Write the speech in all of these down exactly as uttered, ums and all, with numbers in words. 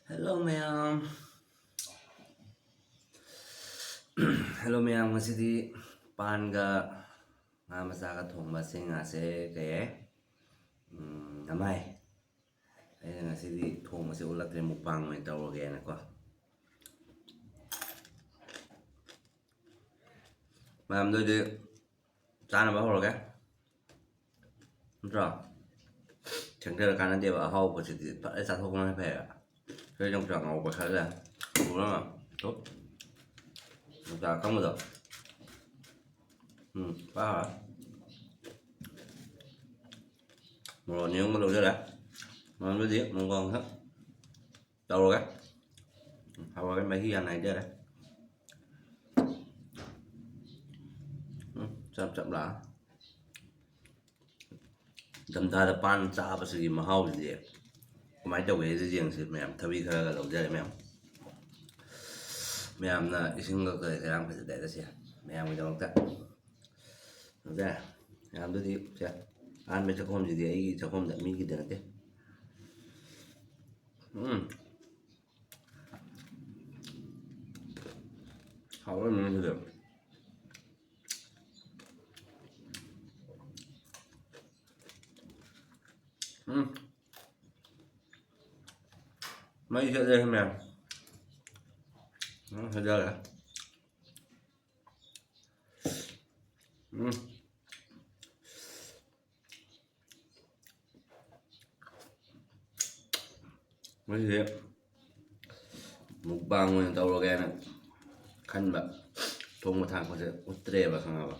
Hello ꯃꯌꯥꯝ꯫ Hello ꯃꯌꯥꯝ, ꯉꯁꯤꯗꯤ ꯄꯥꯟꯒ ꯉꯥ ꯃꯆꯥꯒ ꯊꯣꯡꯕ꯫ ꯁꯤ ꯉꯥꯁꯦ ꯀꯩ ꯍꯥꯏ? ꯎꯝ, ꯅꯃꯥꯏ꯫ ꯑꯩꯅ ꯉꯁꯤꯗꯤ ꯊꯣꯡꯕꯁꯦ ꯎꯠꯂꯛꯇ꯭ꯔꯦ, mukbang ꯑꯣꯏꯅ ꯇꯧꯔꯒꯦꯅꯀꯣ꯫ ꯃꯌꯥꯝꯗꯣ ꯑꯩꯗꯤ ꯆꯥꯅꯕ ꯍꯧꯔꯒꯦ꯫ ꯅꯠꯇ꯭ꯔꯣ? ꯊꯦꯡꯊꯔ ꯀꯥꯟꯅꯗꯦꯕ, ꯑꯍꯥꯎꯕꯁꯤꯗꯤ ꯐꯖꯅ ꯆꯥꯊꯣꯛꯄꯅ ꯐꯩꯌꯦꯕ꯫ ꯁꯤꯗ ꯌꯣꯡꯆꯥꯛ ꯉꯧꯕ ꯈꯔ ꯂꯩ꯫ ꯎꯔꯕ? ꯇꯨ꯫ ꯌꯣꯡꯆꯥꯛ ꯑꯀꯪꯕꯗꯣ꯫ ꯎꯝ, ꯄꯥ꯫ ꯃꯣꯔꯣꯛ ꯑꯅꯤ ꯑꯍꯨꯝꯒ ꯂꯧꯖꯔꯦ꯫ ꯃꯔꯝꯗꯨꯗꯤ mukbang ꯈꯛ ꯇꯧꯔꯒꯦ꯫ ꯍꯧꯔꯒꯦ, ꯃꯍꯤ ꯌꯥꯝ ꯅꯥꯏꯗꯔꯦ꯫ ꯎꯝ, ꯆꯞ ꯆꯞ ꯂꯥꯛꯑꯦ꯫ ꯏꯪꯊꯝꯊꯥꯗ ꯄꯥꯟ ꯆꯥꯕꯁꯤꯒꯤ ꯃꯍꯥꯎꯁꯤꯗꯤ ꯀꯃꯥꯏꯅ ꯇꯧꯒꯦ ꯍꯥꯏꯗ ꯌꯦꯡꯁꯤ ꯃꯌꯥꯝ꯫ ꯊꯕꯤ ꯈꯔꯒ ꯂꯧꯖꯔꯦ ꯃꯌꯥꯝ꯫ ꯃꯌꯥꯝꯅ ꯏꯁꯤꯡꯒ ꯀꯩ ꯀꯔꯥ ꯌꯥꯝ ꯐꯖꯗꯦꯗ ꯁꯦ, ꯃꯌꯥꯝꯒꯤꯗꯃꯛꯇ ꯂꯧꯖꯔꯦ꯫ ꯃꯌꯥꯝꯗꯨꯗꯤ ꯁꯦ, ꯑꯍꯥꯟꯕ ꯆꯥꯛꯈꯣꯝꯁꯤꯗꯤ ꯑꯩꯒꯤ ꯆꯥꯛꯈꯣꯝꯗ, ꯃꯤꯒꯤꯗ ꯅꯠꯇꯦ꯫ ꯎꯝ꯫ ꯍꯥꯎꯔꯝꯃꯦ ꯁꯤꯗꯤ꯫ ꯎꯝ꯫ ꯃꯩ ꯆꯠꯂꯦ ꯃꯌꯥꯝ꯫ ꯎꯝ, ꯐꯖꯔꯦ꯫ ꯎꯝ꯫ ꯉꯁꯤꯗꯤ mukbang ꯑꯣꯏꯅ ꯇꯧꯔꯒꯦꯅ ꯈꯟꯕ꯫ ꯊꯣꯡꯕ ꯊꯥꯛꯄꯁꯦ ꯎꯠꯇ꯭ꯔꯦꯕ, ꯈꯪꯉꯕ?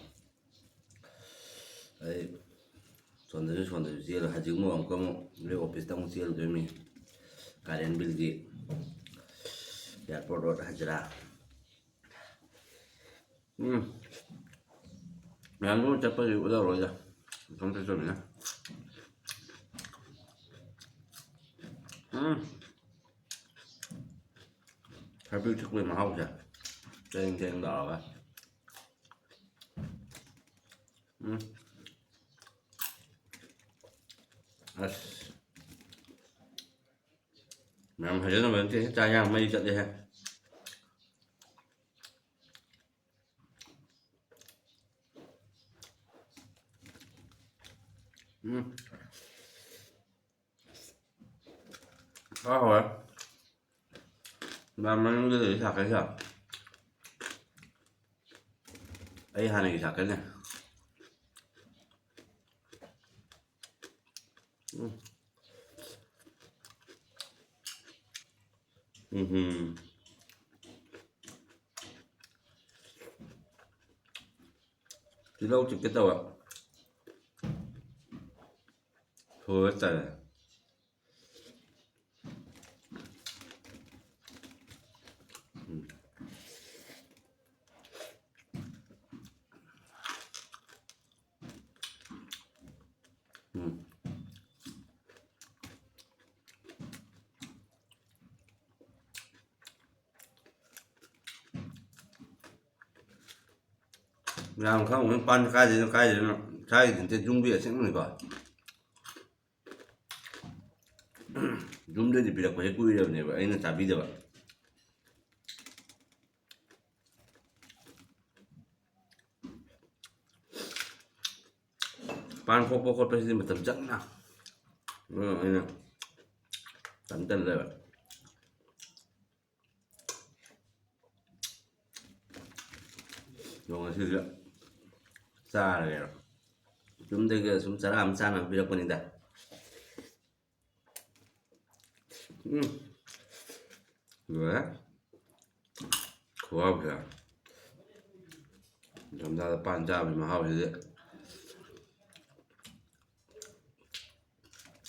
ꯑꯩ ꯁꯣꯝꯗꯁꯨ, ꯁꯣꯝꯗꯁꯨ ꯆꯦꯜꯂꯨ꯫ ꯍꯧꯖꯤꯛ ꯑꯃꯨꯛ ꯑꯃꯨꯛꯀ ꯑꯃꯨꯛ ꯅꯣꯏ office ꯇ ꯑꯃꯨꯛ ꯆꯦꯜꯂꯨꯗꯣꯏꯅꯤ, current bill ꯒꯤ, airport road ꯍꯖꯤꯔꯥ꯫ ꯎꯝ꯫ ꯃꯌꯥꯝꯗꯨ ꯆꯠꯄꯗꯤ ꯎꯠꯂꯔꯣꯏꯗ, ꯏꯇꯣꯝ ꯆꯠꯆꯕꯅꯤꯅ꯫ ꯎꯝ꯫ ꯊꯕꯤ ꯊꯛꯄꯒꯤ ꯃꯍꯥꯎꯁꯦ ꯆꯦꯡ ꯆꯦꯡ ꯂꯥꯎꯔꯒ꯫ ꯎꯝ꯫ ꯑꯁ꯫ ꯃꯌꯥꯝ ꯍꯥꯏꯖꯅꯕ ꯅꯠꯇꯦ, ꯆꯥꯛ ꯌꯥꯝ ꯃꯩ ꯆꯠꯂꯦꯍꯦ꯫ ꯎꯝ꯫ ꯍꯣꯏ, ꯍꯣꯏ꯫ ꯃꯌꯥꯝ ꯃꯅꯨꯡꯗ ꯂꯩ ꯁꯥꯀꯩꯁꯦ꯫ ꯑꯩ ꯍꯥꯟꯅꯒꯤ ꯁꯥꯀꯩꯅꯦ꯫ ꯎꯝ꯫ ꯎꯝꯍꯨꯝ꯫ ꯇꯤꯜꯍꯧ ꯆꯨꯞꯀꯦ ꯇꯧꯋꯦ꯫ ꯊꯣꯏꯕ ꯇꯜꯂꯦ꯫ ꯎꯝ꯫ ꯎꯝ꯫ ꯌꯥꯝ ꯈꯪꯉꯨꯅꯨ, ꯄꯥꯟ ꯀꯥꯏꯗꯩꯅꯣ, ꯀꯥꯏꯗꯩꯅꯣ, ꯁ꯭ꯋꯥꯏꯒꯤꯗꯤ ꯅꯠꯇꯦ, ꯌꯨꯝꯒꯤ ꯑꯁꯦꯡꯕꯅꯤꯀꯣ꯫ ꯌꯨꯝꯗꯩꯗꯤ ꯄꯤꯔꯛꯄꯁꯦ ꯀꯨꯏꯔꯕꯅꯦꯕ ꯑꯩꯅ ꯆꯥꯕꯤꯗꯕ꯫ ꯄꯥꯟ ꯈꯣꯛꯄ ꯈꯣꯠꯄꯁꯤꯗꯤ ꯃꯇꯝ ꯆꯪꯅ, ꯑꯗꯨꯅ ꯑꯩꯅ ꯇꯟ ꯇꯟ ꯂꯩꯕ꯫ ꯑꯗꯣ ꯉꯁꯤꯁꯦ ꯆꯥꯔꯒꯦ꯫ ꯌꯨꯝꯗꯒꯤ ꯁꯨꯝ ꯆꯔꯥ ꯑꯃ ꯆꯥꯅꯕ ꯄꯤꯔꯛꯄꯅꯤꯗ꯫ ꯎꯝ꯫ ꯂꯣꯏꯔꯦ꯫ ꯈꯨꯍꯥꯎꯁꯦ꯫ ꯅꯤꯡꯊꯝꯊꯥꯗ ꯄꯥꯟ ꯆꯥꯕꯒꯤ ꯃꯍꯥꯎꯁꯤꯗꯤ꯫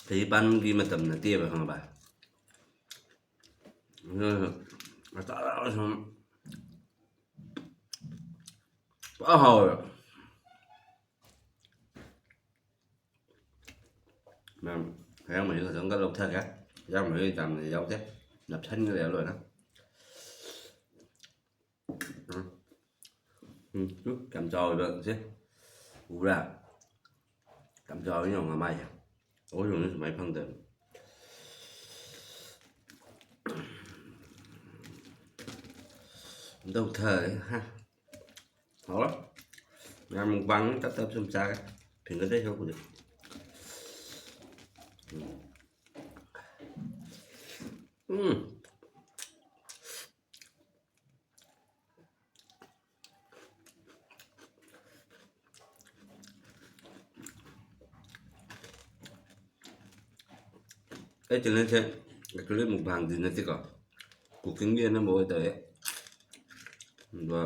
ꯆꯍꯤ ꯄꯥꯟꯒꯤ ꯃꯇꯝ ꯅꯠꯇꯦꯕ, ꯈꯪꯉꯕ? ꯑꯗꯨꯅ ꯑꯆꯥꯔ ꯁꯨꯝ ꯄꯨꯔꯥ ꯍꯥꯎꯋꯦꯕ꯫ ꯃꯌꯥꯝ, ꯍꯌꯥꯡ ꯃꯍꯤ ꯈꯛꯇꯪꯒ ꯂꯧꯊꯒꯦ꯫ ꯍꯌꯥꯡ ꯃꯍꯤ ꯌꯥꯝꯅ ꯌꯥꯎꯗꯦ, ꯅꯞꯁꯟꯈ꯭ꯔꯦ ꯂꯣꯏꯅ꯫ ꯎꯝ꯫ ꯎꯝ, ꯎꯝ, ꯀꯌꯥꯝ ꯆꯥꯎꯋꯦꯕ ꯁꯦ, ꯎꯕ꯭ꯔꯥ? ꯀꯌꯥꯝ ꯆꯥꯎꯋꯤ ꯌꯦꯡꯉꯣ ꯃꯃꯥꯏꯁꯦ꯫ ꯑꯩꯈꯣꯏ ꯁꯣꯝꯗ ꯁꯨꯃꯥꯏꯅ ꯐꯪꯗꯕꯅꯤ꯫ ꯇꯧꯊꯔꯦ ꯍꯥ꯫ ꯍꯥꯎꯔꯦ꯫ ꯃꯌꯥꯝ ꯃꯨꯛꯕꯥꯡ ꯇꯞ ꯇꯞ ꯁꯨꯝ ꯆꯥꯒꯦ꯫ ꯐꯤꯡꯒꯗꯩ ꯁꯔꯨꯛꯄꯨꯗꯤ꯫ ꯎꯝ꯫ ꯑꯩ ꯆꯦꯅꯦꯜꯁꯦ actually ꯃꯨꯛꯕꯥꯡꯗꯤ ꯅꯠꯇꯦꯀꯣ, ꯀꯨꯀꯤꯡꯒꯤ ꯑꯅꯝꯕ ꯑꯣꯏ ꯇꯧꯋꯦ꯫ ꯑꯗꯣ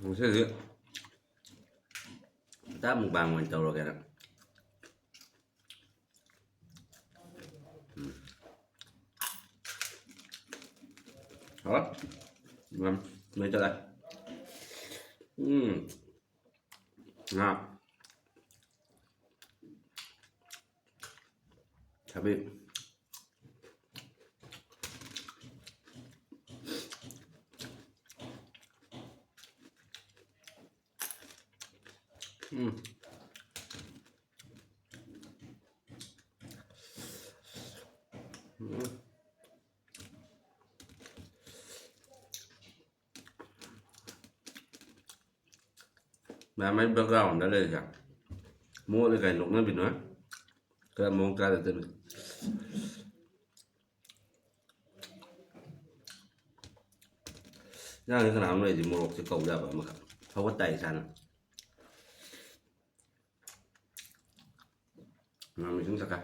ꯉꯁꯤꯗꯤ ꯆꯥꯛ ꯃꯨꯛꯕꯥꯡ ꯑꯣꯏꯅ ꯇꯧꯔꯒꯦꯅ꯫ ꯎꯝ꯫ ꯍꯥꯎꯔꯦ꯫ ꯌꯥꯝ ꯃꯩ ꯆꯠꯂꯦ꯫ ꯎꯝ꯫ ꯉꯥ꯫ ꯊꯕꯤ꯫ ꯎꯝ꯫ ꯎꯝ꯫ ꯃꯌꯥꯝ ꯑꯩ ꯕꯦꯛꯒ꯭ꯔꯥꯎꯟꯗ ꯂꯩꯔꯤꯁꯦ ꯃꯣꯠꯂꯦ ꯀꯥꯏꯅ ꯅꯣꯛꯅꯕꯤꯅꯣ꯫ ꯈꯔ ꯃꯑꯣꯡ ꯆꯥꯗ ꯆꯠꯂꯨ꯫ ꯌꯥꯅꯤ, ꯀꯅꯥꯝ ꯂꯩꯔꯗꯤ ꯃꯣꯔꯣꯛꯁꯦ ꯀꯧ ꯌꯥꯕ ꯑꯃꯈꯛ꯫ ꯐꯥꯎꯒꯠ ꯇꯥꯏ ꯏꯁꯥꯅ꯫ ꯉꯥꯡ ꯏꯁꯤꯡ ꯊꯛꯀꯦ꯫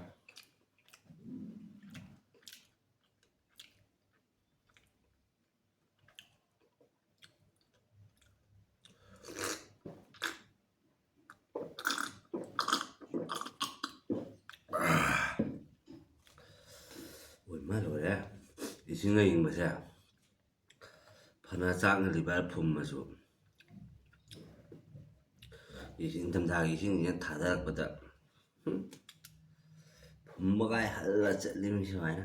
ꯑꯣꯏꯃ ꯂꯣꯏꯔꯦ꯫ ꯏꯁꯤꯡ ꯑꯏꯪꯕꯁꯦ ꯐꯅ ꯆꯥꯛꯅ liver ꯐꯨꯝꯃꯁꯨ, ꯏꯁꯤꯡ, ꯏꯪꯊꯝꯊꯥꯒꯤ ꯏꯁꯤꯡꯁꯤꯅ ꯊꯥꯗꯔꯛꯄꯗ, ꯍꯨꯝ, ꯐꯨꯝꯕꯒꯥꯏ ꯍꯜꯂ ꯆꯠꯂꯤꯃꯤ ꯁꯨꯃꯥꯏꯅ꯫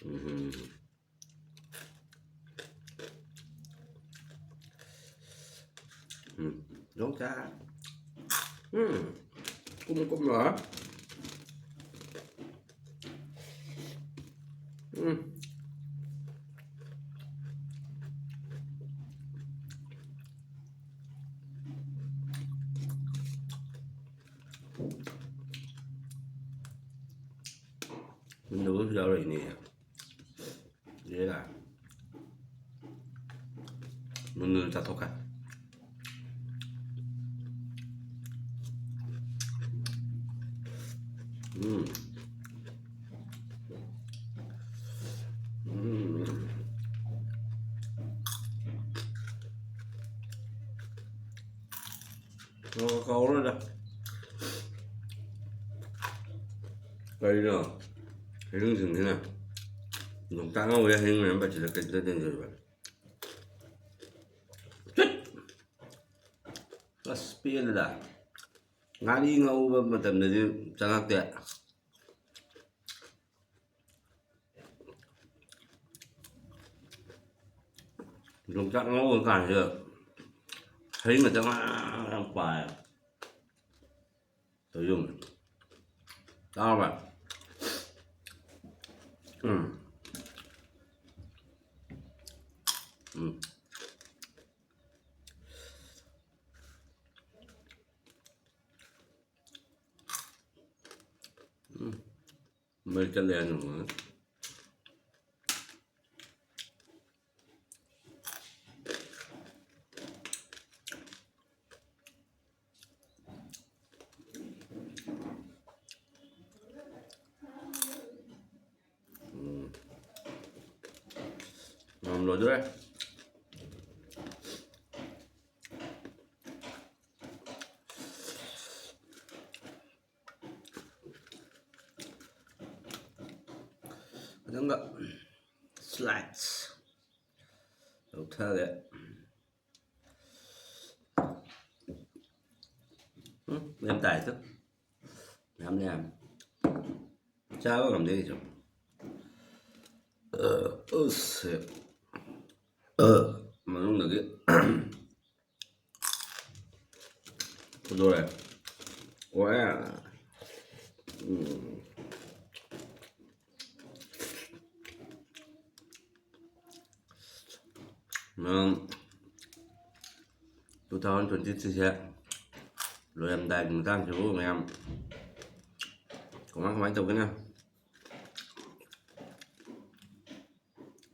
ꯎꯝ꯫ ꯎꯝ, ꯌꯣꯡꯆꯥꯛ꯫ ꯎꯝ, ꯀꯨꯝ ꯀꯨꯝ ꯂꯥꯎ꯫ ꯎꯝ꯫ ꯃꯨꯟꯗꯕꯁꯨ ꯌꯥꯎꯔꯛꯏꯅꯦ꯫ ꯌꯦꯔꯥ꯫ ꯃꯨꯟꯅ ꯆꯥꯊꯣꯛꯈ꯭ꯔꯦ꯫ ꯎꯝ꯫ ꯎꯝ꯫ ꯑꯣ, ꯀꯥꯎꯔꯣꯏꯗ꯫ ꯀꯔꯤꯅꯣ? ꯍꯩꯔꯤꯡꯁꯤꯡꯁꯤꯅ ꯌꯣꯡꯆꯥꯛ ꯉꯧꯕ ꯌꯥꯏ, ꯍꯩꯔꯤꯡ ꯃꯌꯥꯝ ꯄꯥꯏꯁꯤꯜꯂ ꯀꯩꯗ ꯇꯦꯟꯖꯔꯤꯕ? ꯆꯠ! ꯑꯁ, ꯄꯦꯜꯂꯦꯗ꯫ ꯉꯥꯔꯤ ꯉꯧꯕ ꯃꯇꯝꯗꯗꯤ ꯆꯪꯉꯛꯇꯦ꯫ ꯌꯣꯡꯆꯥꯛ ꯉꯧꯕ ꯀꯥꯟꯁꯤꯗ ꯍꯩ ꯃꯆꯪ ꯃꯌꯥꯝ ꯄꯥꯏ꯫ ꯇꯧꯖꯨꯝ꯫ ꯇꯥꯔꯕ? ꯎꯝ꯫ ꯎꯝ꯫ ꯎꯝ꯫ ꯃꯩ ꯆꯠꯂꯦ ꯍꯥꯏꯅ ꯅꯨꯡꯉꯥꯏ꯫ ꯎꯝ꯫ ꯌꯥꯝ ꯂꯣꯏꯗꯣꯔꯦ꯫ ꯈꯤꯇꯪꯒ slice ꯂꯧꯊꯔꯦ꯫ ꯎꯝ, ꯃꯌꯥꯝ ꯇꯥꯏꯗ꯫ ꯃꯌꯥꯝ ꯌꯥꯝ ꯆꯥꯕ ꯉꯝꯗꯦ ꯑꯩꯁꯨ꯫ ꯑ, ꯑꯁ, ꯑ, ꯃꯅꯨꯡꯗꯒꯤ ꯐꯨꯗꯣꯔꯦ꯫ ꯋꯥ꯫ ꯎꯝ꯫ ꯃꯌꯥꯝ, two thousand twenty threeꯁꯦ ꯂꯣꯏꯔꯝꯗꯥꯏꯒꯤ ꯃꯇꯥꯡꯁꯤꯕꯨ ꯃꯌꯥꯝ ꯀꯃꯥꯏ ꯀꯃꯥꯏꯅ ꯇꯧꯒꯦꯅ?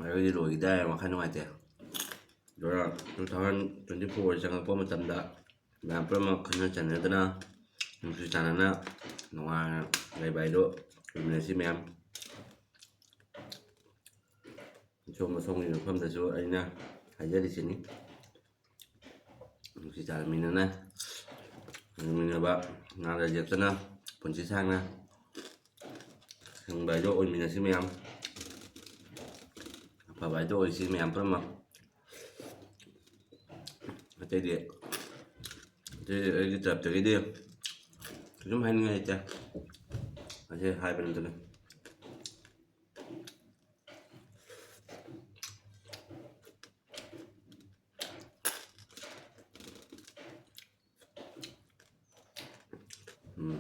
ꯑꯩꯈꯣꯏꯗꯤ ꯂꯣꯏꯈꯤꯗꯥꯏ, ꯋꯥꯈꯜ ꯅꯨꯡꯉꯥꯏꯇꯦ꯫ ꯑꯗꯨꯅ two thousand twenty four ꯆꯪꯉꯛꯄ ꯃꯇꯝꯗ ꯃꯌꯥꯝ ꯄꯨꯝꯅꯃꯛ ꯈꯪꯅ ꯆꯥꯟꯅꯗꯅ, ꯅꯨꯡꯁꯤ ꯆꯥꯟꯅꯅ, ꯅꯨꯡꯉꯥꯏꯅ ꯂꯩꯕ ꯍꯥꯏꯗꯣ ꯑꯣꯏꯃꯤꯟꯅꯁꯤ ꯃꯌꯥꯝ꯫ ꯑꯁꯣꯝ ꯑꯁꯣꯝꯒꯤ ꯃꯐꯝꯗꯁꯨ ꯑꯩꯅ ꯍꯥꯏꯖꯔꯤꯁꯤꯅꯤ, ꯅꯨꯡꯁꯤ ꯆꯥꯟꯅꯃꯤꯟꯅꯅ ꯍꯤꯡꯃꯤꯟꯅꯕ, ꯅꯥꯗ ꯌꯦꯛꯇꯅ ꯄꯨꯟꯁꯤ ꯁꯥꯡꯅ ꯍꯤꯡꯕ ꯍꯥꯏꯗꯣ ꯑꯣꯏꯃꯤꯟꯅꯁꯤ ꯃꯌꯥꯝ꯫ ꯑꯐꯕ ꯍꯥꯏꯗꯣ ꯑꯣꯏꯁꯤ ꯃꯌꯥꯝ ꯄꯨꯝꯅꯃꯛ꯫ ꯑꯇꯩꯗꯤ, ꯑꯇꯩꯗꯤ ꯑꯩꯒꯤ ꯇꯔꯞꯇꯒꯤꯗꯤ ꯀꯩꯁꯨꯝ ꯍꯥꯏꯅꯤꯡꯉꯥꯏ ꯂꯩꯇꯦ꯫ ꯑꯁꯤ ꯍꯥꯏꯕ ꯅꯠꯇꯅ꯫ ꯎꯝ꯫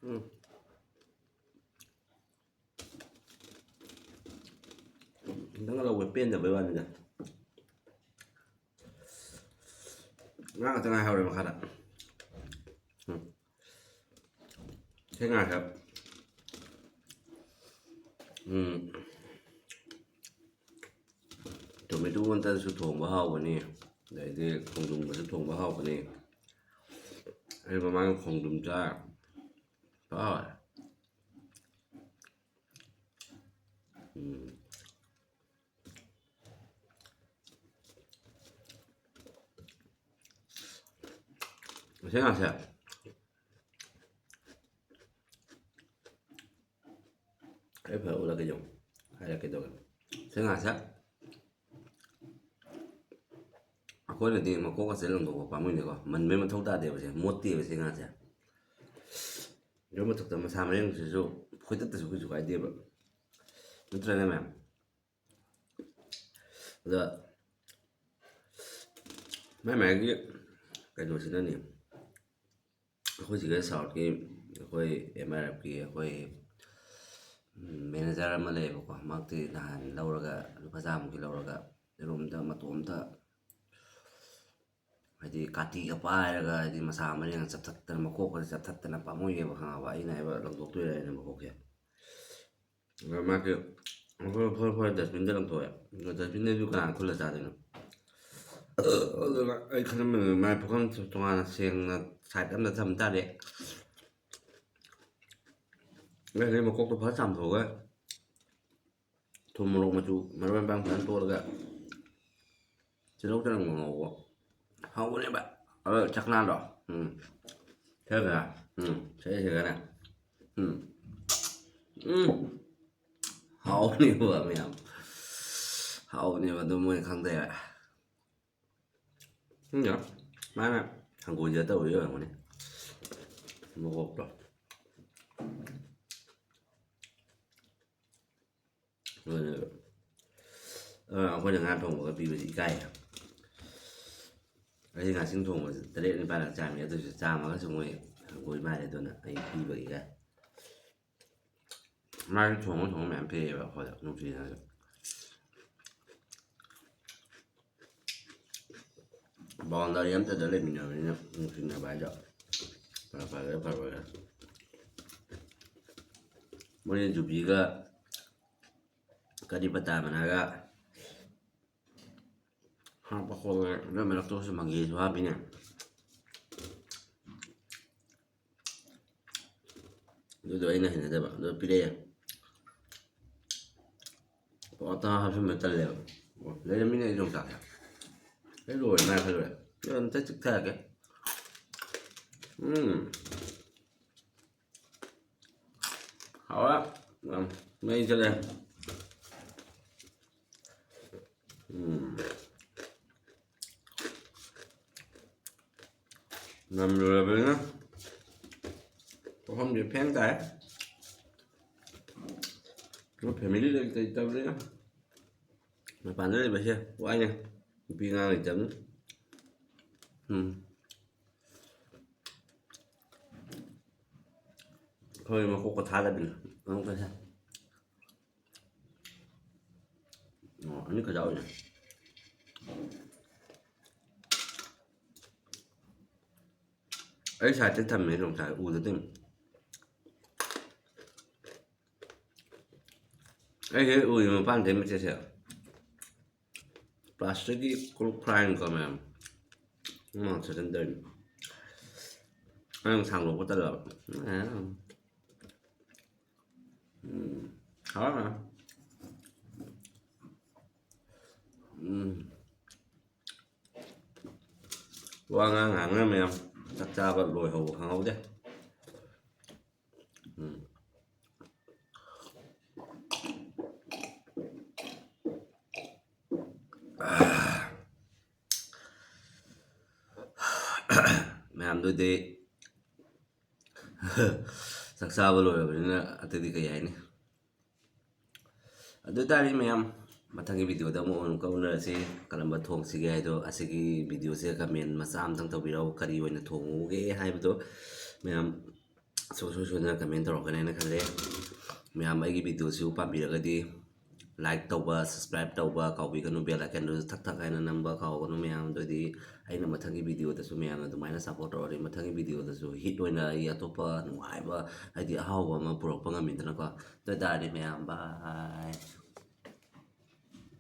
ꯎꯝ꯫ ꯈꯤꯇꯪ ꯂꯧꯕ ꯄꯦꯟꯗꯕꯩ ꯋꯥꯅꯤꯗ꯫ ꯉꯥ ꯈꯛꯇ ꯉꯥꯏꯍꯧꯔꯦ ꯃꯈꯥꯗ꯫ ꯎꯝ꯫ ꯁꯤ ꯉꯥꯁꯦ, ꯎꯝ, tomato ꯉꯥꯛꯇꯁꯨ ꯊꯣꯡꯕ ꯍꯥꯎꯕꯅꯤ, ꯑꯗꯩꯗꯤ ꯈꯣꯡꯗ꯭ꯔꯨꯝꯒꯁꯨ ꯊꯣꯡꯕ ꯍꯥꯎꯕꯅꯤ꯫ ꯑꯩ ꯃꯃꯥꯡ ꯈꯣꯡꯗ꯭ꯔꯨꯝ ꯆꯥ ꯍꯥꯎꯋꯦ꯫ ꯎꯝ꯫ ꯃꯁꯤ ꯉꯥꯁꯦ ꯑꯩ ꯐꯖ ꯎꯠꯂꯛꯀꯦ, ꯌꯦꯡꯉꯨ, ꯍꯥꯏꯔꯛꯀꯦ ꯇꯧꯒꯦ꯫ ꯃꯁꯤ ꯉꯥꯁꯦ ꯑꯩꯈꯣꯏꯅꯗꯤ ꯃꯀꯣꯛ ꯑꯁꯦ ꯂꯪꯊꯣꯛꯄ ꯄꯥꯝꯃꯨꯏꯅꯦꯀꯣ, ꯃꯟꯕꯩ ꯃꯊꯧ ꯇꯥꯗꯦꯕ, ꯁꯦ ꯃꯣꯠꯇꯦꯕ ꯁꯤ ꯉꯥꯁꯦ꯫ ꯑꯗꯨ ꯃꯊꯛꯇ ꯃꯁꯥ ꯃꯔꯦꯡꯁꯤꯁꯨ ꯐꯣꯏꯇꯠꯇꯁꯨ ꯀꯩꯁꯨ ꯀꯥꯏꯗꯦꯕ, ꯅꯠꯇ꯭ꯔꯅꯦ ꯃꯌꯥꯝ? ꯑꯗ ꯃꯥꯏ ꯃꯥꯏꯒꯤ ꯀꯩꯅꯣꯁꯤꯅꯅꯦ, ꯑꯩꯈꯣꯏ ꯁꯤꯒ ꯁꯥꯎꯠꯀꯤ ꯑꯩꯈꯣꯏ ꯑꯦꯝ ꯑꯥꯔ ꯑꯦꯐꯀꯤ ꯑꯩꯈꯣꯏ ꯃꯦꯅꯦꯖꯔ ꯑꯃ ꯂꯩꯌꯦꯕꯀꯣ꯫ ꯃꯍꯥꯛꯇꯤ ꯅꯍꯥꯟ ꯂꯧꯔꯒ ꯂꯨꯄꯥ ꯆꯥꯝꯃꯒꯤ ꯂꯧꯔꯒ ꯔꯨꯝꯗ ꯃꯇꯣꯝꯇ, ꯍꯥꯏꯗꯤ ꯀꯥꯇꯤꯒ ꯄꯥꯏꯔꯒ, ꯍꯥꯏꯗꯤ ꯃꯁꯥ ꯃꯔꯦꯡ ꯆꯞꯊꯠꯇꯅ, ꯃꯀꯣꯛꯀꯁꯦ ꯆꯞꯊꯠꯇꯅ ꯄꯥꯝꯃꯨꯏꯌꯦꯕ, ꯈꯪꯉꯕ? ꯑꯩꯅ ꯍꯥꯏꯕ ꯂꯪꯊꯣꯛꯇꯣꯏꯔꯥ ꯍꯥꯏꯅ ꯃꯀꯣꯛꯁꯦ꯫ ꯑꯗꯣ ꯃꯥꯁꯦ, "ꯍꯣꯏ, ꯍꯣꯏ, ꯍꯣꯏ, ꯗꯁꯕꯤꯟꯗ ꯂꯪꯊꯣꯛꯑꯦ꯫ ꯑꯗꯣ ꯗꯁꯕꯤꯟꯗꯗꯨ ꯀꯅꯥꯅ ꯈꯨꯜꯂ ꯆꯥꯗꯣꯏꯅꯣ?" ꯑꯗꯨꯅ ꯑꯩ ꯈꯜꯂꯝꯕꯅꯦ, ꯃꯥꯏ ꯄꯨꯈꯝ ꯇꯣꯉꯥꯟꯅ ꯁꯦꯡꯅ ꯁꯥꯏꯠ ꯑꯃꯗ ꯊꯝ ꯇꯥꯔꯦ꯫ ꯑꯗꯩ ꯃꯀꯣꯛꯇꯣ ꯐꯖ ꯆꯥꯝꯊꯣꯛꯑꯒ ꯊꯨꯝ, ꯃꯣꯔꯣꯛ ꯃꯆꯨ, ꯃꯔꯣꯏ ꯃꯄꯥꯡ ꯐꯖꯅ ꯇꯣꯠꯂꯒ ꯇꯤꯜꯍꯧ ꯆꯅꯝꯒ ꯉꯧꯕ ꯍꯥꯎꯕꯅꯦꯕ꯫ ꯑꯗꯣ ꯆꯥꯛꯅꯥꯗꯣ, ꯎꯝ, ꯁꯤꯒ, ꯎꯝ, ꯁꯤꯒ, ꯁꯤꯒꯅꯦ, ꯎꯝ, ꯎꯝ, ꯍꯥꯎꯕꯅꯦꯕ ꯃꯌꯥꯝ, ꯍꯥꯎꯕꯅꯦꯕ꯫ ꯑꯗꯨ ꯃꯣꯏ ꯈꯪꯗꯦ꯫ ꯎꯝ, ꯃꯥꯅ ꯍꯪꯒꯣꯏꯗ ꯇꯧꯔꯤ ꯑꯣꯏꯔꯝꯒꯅꯤ, ꯃꯀꯣꯛꯇꯣ꯫ ꯑꯗꯨꯅꯦꯕ꯫ ꯑ, ꯑꯩꯈꯣꯏꯅ ꯉꯥ ꯊꯣꯡꯕꯒ ꯄꯤꯕꯗꯤ ꯏꯀꯥꯏ꯫ ꯑꯩ ꯉꯥꯆꯤꯡ ꯊꯣꯡꯕꯁꯦ ꯇꯔꯦꯠ ꯅꯤꯄꯥꯜꯂꯛ ꯆꯥꯃꯤ, ꯑꯗꯨꯁꯨ ꯆꯥꯝꯃꯒꯁꯨ ꯃꯣꯏ ꯍꯪꯒꯣꯏ ꯃꯥꯜꯂꯦ, ꯑꯗꯨꯅ ꯑꯩ ꯄꯤꯕ ꯏꯀꯥꯏ꯫ ꯃꯥꯒꯤ ꯊꯣꯡꯉ ꯊꯣꯡꯉ ꯃꯌꯥꯝ ꯄꯤꯔꯛꯑꯦꯕ ꯑꯩꯈꯣꯏꯗ, ꯅꯨꯡꯁꯤꯅꯁꯨ꯫ ꯕꯥꯎꯟꯗꯔꯤ ꯑꯝꯇꯗ ꯂꯩꯃꯤꯟꯅꯕꯅꯤꯅ ꯅꯨꯡꯁꯤꯅꯕ ꯍꯥꯏꯗꯣ ꯐꯔ ꯐꯔꯦ, ꯐꯔ ꯐꯔꯦ꯫ ꯃꯣꯏꯅ ꯖꯨꯕꯤꯒ ꯀꯔꯤ ꯄꯇꯥ ꯃꯅꯥꯒ ꯍꯥꯞꯄ ꯈꯣꯠꯂꯒ ꯂꯣꯏ ꯃꯔꯛꯇ ꯃꯪꯒꯦꯁꯨ ꯍꯥꯞꯄꯤꯅꯦ꯫ ꯑꯗꯨꯗꯣ ꯑꯩꯅ ꯍꯩꯅꯗꯕ, ꯑꯗꯨ ꯄꯤꯔꯛꯑꯦ꯫ ꯑꯣ, ꯑꯇꯥ ꯍꯥꯞꯆꯤꯟꯕ ꯇꯜꯂꯦꯕ꯫ ꯑꯣ, ꯂꯩꯔꯝꯃꯤꯅꯦ ꯑꯩ ꯌꯣꯡꯆꯥꯛꯁꯦ꯫ ꯑꯩ ꯂꯣꯏꯔꯦ ꯃꯥꯏ ꯈꯜꯂꯨꯔꯦ꯫ ꯑꯗꯣ ꯑꯝꯇ ꯆꯤꯛꯊꯔꯛꯀꯦ꯫ ꯎꯝ꯫ ꯍꯥꯎꯔꯦ꯫ ꯌꯥꯝ ꯃꯩ ꯆꯠꯂꯦ꯫ ꯎꯝ꯫ ꯉꯝꯂꯨꯔꯕꯅꯤꯅ ꯄꯨꯈꯝꯁꯦ ꯐꯦꯡ ꯇꯥꯏ꯫ ꯑꯗꯨ ꯐꯦꯃꯤꯂꯤ ꯂꯩꯇ ꯂꯩꯇꯕꯅꯤꯅ ꯃꯄꯥꯟꯗ ꯂꯩꯕꯁꯦ ꯋꯥꯏꯅꯦ꯫ ꯅꯨꯄꯤ ꯑꯉꯥꯡ ꯂꯩꯇꯕꯅꯤ꯫ ꯎꯝ꯫ ꯍꯣꯏ, ꯃꯀꯣꯛꯀ ꯊꯥꯗꯕꯤꯅꯤ꯫ ꯑꯃꯨꯛꯀ ꯁꯦ꯫ ꯑꯣ, ꯑꯅꯤ ꯈꯛꯇ ꯑꯣꯏꯅ꯫ ꯑꯩ ꯁꯥꯏꯠꯇ ꯊꯝꯃꯦ, ꯑꯗꯨꯝ ꯁꯥꯏ ꯎꯗ ꯑꯗꯨꯝ꯫ ꯑꯩ ꯍꯦꯛ ꯎꯏ ꯃꯄꯥꯟꯗꯩ ꯃꯆꯦꯠꯁꯦ꯫ ꯄ꯭ꯂꯥꯁꯇꯤꯛꯀꯤ ꯀ꯭ꯔꯨꯞ ꯐ꯭ꯔꯥꯏꯅꯤꯀꯣ ꯃꯌꯥꯝ꯫ ꯎꯝ, ꯁꯖꯟꯗꯣꯏꯅꯤ꯫ ꯑꯩꯅ ꯁꯥꯡꯗꯣꯛꯄ ꯇꯜꯂꯕ꯫ ꯎꯝ꯫ ꯍꯥꯎꯔꯝꯃꯦ꯫ ꯎꯝ꯫ ꯋꯥ ꯉꯥꯡ ꯉꯥꯡꯅ ꯃꯌꯥꯝ ꯆꯥꯛ ꯆꯥꯕ ꯂꯣꯏꯍꯧꯕ ꯈꯪꯍꯧꯗꯦ꯫ ꯎꯝ꯫ ꯃꯌꯥꯝꯗꯨꯗꯤ ꯆꯥꯛ ꯆꯥꯕ ꯂꯣꯏꯔꯕꯅꯤꯅ ꯑꯇꯩꯗꯤ ꯀꯩ ꯍꯥꯏꯅꯤ? ꯑꯗꯨ ꯇꯥꯔꯗꯤ ꯃꯌꯥꯝ, ꯃꯊꯪꯒꯤ ꯚꯤꯗꯤꯑꯣꯗ ꯑꯃꯨꯛ ꯑꯃꯨꯛꯀ ꯎꯅꯔꯁꯤ꯫ ꯀꯔꯝꯕ ꯊꯣꯡꯁꯤꯒꯦ ꯍꯥꯏꯗꯣ ꯑꯁꯤꯒꯤ ꯚꯤꯗꯤꯑꯣꯁꯦ ꯀꯃꯦꯟ ꯃꯆꯥ ꯑꯝꯇꯪ ꯇꯧꯕꯤꯔꯛꯎ, ꯀꯔꯤ ꯑꯣꯏꯅ ꯊꯣꯡꯉꯨꯒꯦ ꯍꯥꯏꯕꯗꯣ ꯃꯌꯥꯝ ꯁꯨꯡꯁꯣꯏ ꯁꯣꯏꯗꯅ ꯀꯃꯦꯟ ꯇꯧꯔꯛꯀꯅꯤ ꯍꯥꯏꯅ ꯈꯜꯂꯦ꯫ ꯃꯌꯥꯝ ꯑꯩꯒꯤ ꯚꯤꯗꯤꯑꯣꯁꯤꯕꯨ ꯄꯥꯝꯕꯤꯔꯒꯗꯤ ꯂꯥꯏꯛ ꯇꯧꯕ, ꯁꯕꯁꯀ꯭ꯔꯥꯏꯕ ꯇꯧꯕ ꯀꯥꯎꯕꯤꯒꯅꯨ, ꯕꯦꯜ ꯑꯥꯏꯀꯟꯗꯨꯁꯨ ꯊꯛ ꯊꯛ ꯍꯥꯏꯅ ꯅꯝꯕ ꯀꯥꯎꯒꯅꯨ ꯃꯌꯥꯝ꯫ ꯑꯗꯨꯗꯤ ꯑꯩꯅ ꯃꯊꯪꯒꯤ ꯚꯤꯗꯤꯑꯣꯗꯁꯨ ꯃꯌꯥꯝꯅ ꯑꯗꯨꯃꯥꯏꯅ ꯁꯞꯄꯣꯔꯠ ꯇꯧꯔꯗꯤ ꯃꯊꯪꯒꯤ ꯚꯤꯗꯤꯑꯣꯗꯁꯨ ꯍꯤꯠ ꯑꯣꯏꯅ ꯑꯩ ꯑꯇꯣꯞꯄ ꯅꯨꯡꯉꯥꯏꯕ, ꯍꯥꯏꯗꯤ ꯑꯍꯥꯎꯕ ꯑꯃ ꯄꯨꯔꯛꯄ ꯉꯝꯃꯤꯗꯅꯀꯣ꯫ ꯑꯗꯨ ꯑꯣꯏꯇꯥꯔꯗꯤ ꯃꯌꯥꯝ ꯕꯥꯏ꯫